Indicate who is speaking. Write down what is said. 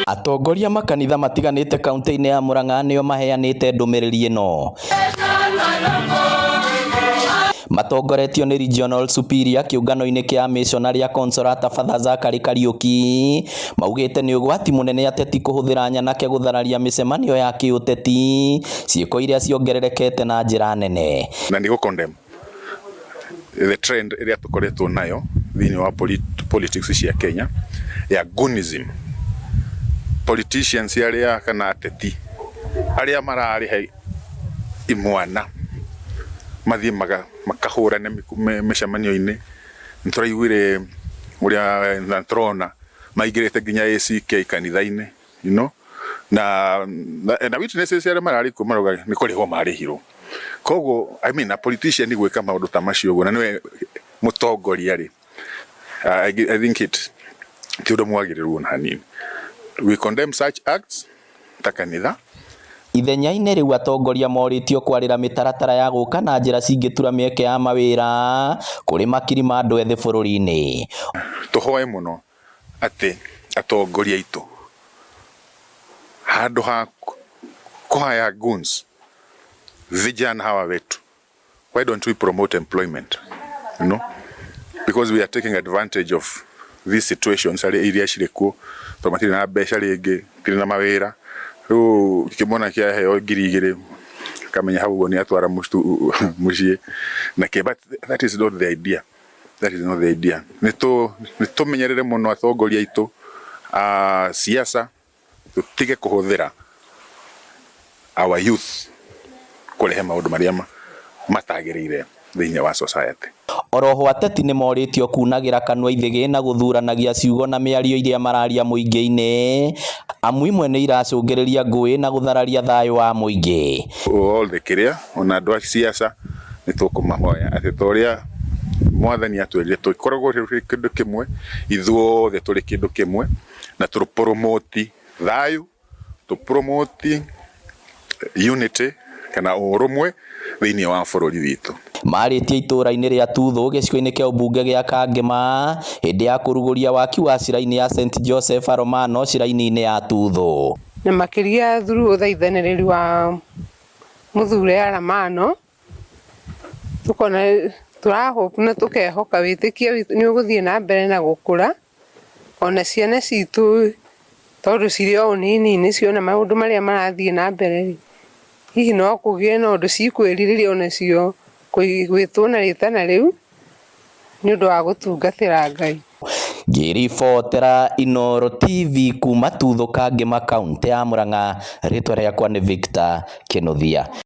Speaker 1: Atongoria makanitha matiganĩte kaunti-inĩ ya Murang'a nĩo maheanĩte ndũmĩrĩri ĩno. Matongoretio nĩ Regional Superior kĩũngano-inĩ kĩa amishonarĩ a Consolata Father Zachary Kariuki maugĩte nĩ ũgwati mũnene ateti kũhũthĩra nyanake gũthararia mĩcemanio ya kĩũteti, ciĩko iria ciongererekete na njĩra nene.
Speaker 2: Na nĩ gũ condemn the trend ĩrĩa tũkoretwo nayo thĩinĩ wa politics cia Kenya ya goonism. Politicians arĩa kana ateti arĩa mararĩha imwana mathiĩ makahũrane mĩcemanio-inĩ. Nĩ tũraiguire ũrĩa na tũrona maingĩrĩte nginya ACK kanitha-inĩ na witnesses arĩa mararĩ kuo marauga nĩ kũrĩhwo marĩhirwo. Koguo, I mean, a politician gwĩka maũndũ ta macio ũguo na nĩwe mũtongoria rĩ, I think it ti ũndũ mwagĩrĩru ona hanini. We condemn such acts ta kanitha.
Speaker 1: Ithenya-inĩ rĩu, atongoria morĩtio kwarĩra mĩtaratara ya gũka na njĩra cingĩtura mĩeke ya mawĩra kũrĩ makiri ma andũ ethĩ bũrũri-inĩ.
Speaker 2: Tũhoe mũno atĩ atongoria aitũ, handũ ha kũhaya goons, vijana hawa wetu, why don't we promote employment, because we are taking advantage of these situations arĩa iria cirĩ kuo, tondũ matirĩ na mbeca rĩngĩ, matirĩ na mawĩra. Rĩu kĩmwana kĩaheo 2000 kamenya hau ũguo nĩ atwara mũciĩ na kĩ. But that is not the idea, that is not the idea. Nĩ tũmenyerere mũno atongoria aitũ a siasa, tũtige kũhũthĩra our youth kũrehe maũndũ marĩa matagĩrĩire thĩinĩ wa society.
Speaker 1: Oroho ateti nĩmorĩtio kunagĩra kanua ithĩgĩ na gũthuranagia ciugo na mĩario iria mararia mũingĩ-inĩ, amu imwe nĩ iracũngĩrĩria ngũĩ na gũthararia thayũ wa mũingĩ.
Speaker 2: All the kĩrĩa ona andũ a siasa nĩ tũkũmahoya atĩ ta ũrĩa mwathani atwĩrire tũkoragwo tũrĩ kĩndũ kĩmwe, ithuothe tũrĩ kĩndũ kĩmwe, na tũ promote thayũ, tũ promote unity kana ũrũmwe thĩinĩ wa bũrũri witũ.
Speaker 1: Marĩtie itũra-inĩ rĩa Tuthũ gĩcigo-inĩ kĩa ũmbunge gĩa Kangema hĩndĩ ya kũrugũria waki wa ciraini ya St Joseph Aromano ciraini-inĩ ya Tuthũ.
Speaker 3: Na makĩria through ũthaithanĩrĩri wa mũthure Aramano, tukona tũrahope na tũkehoka wĩtĩkio witũ nĩ ũgũthiĩ na mbere na gũkũra, ona ciana citũ tondũ cirĩ o ũnini-inĩ ciona maũndũ marĩa marathiĩ na mbere rĩ, hihi no kũgĩe na ũndũ cikwĩrirĩria onacio gwĩtwo na rĩtana rĩu nĩ ũndũ wa gũtungatĩra Ngai.
Speaker 1: Ngĩribotera Inooro TV kuma Tuthũ, Kangema, kaũntĩ ya Murang'a, rĩtwa rĩakwa nĩ Victor Kinuthia.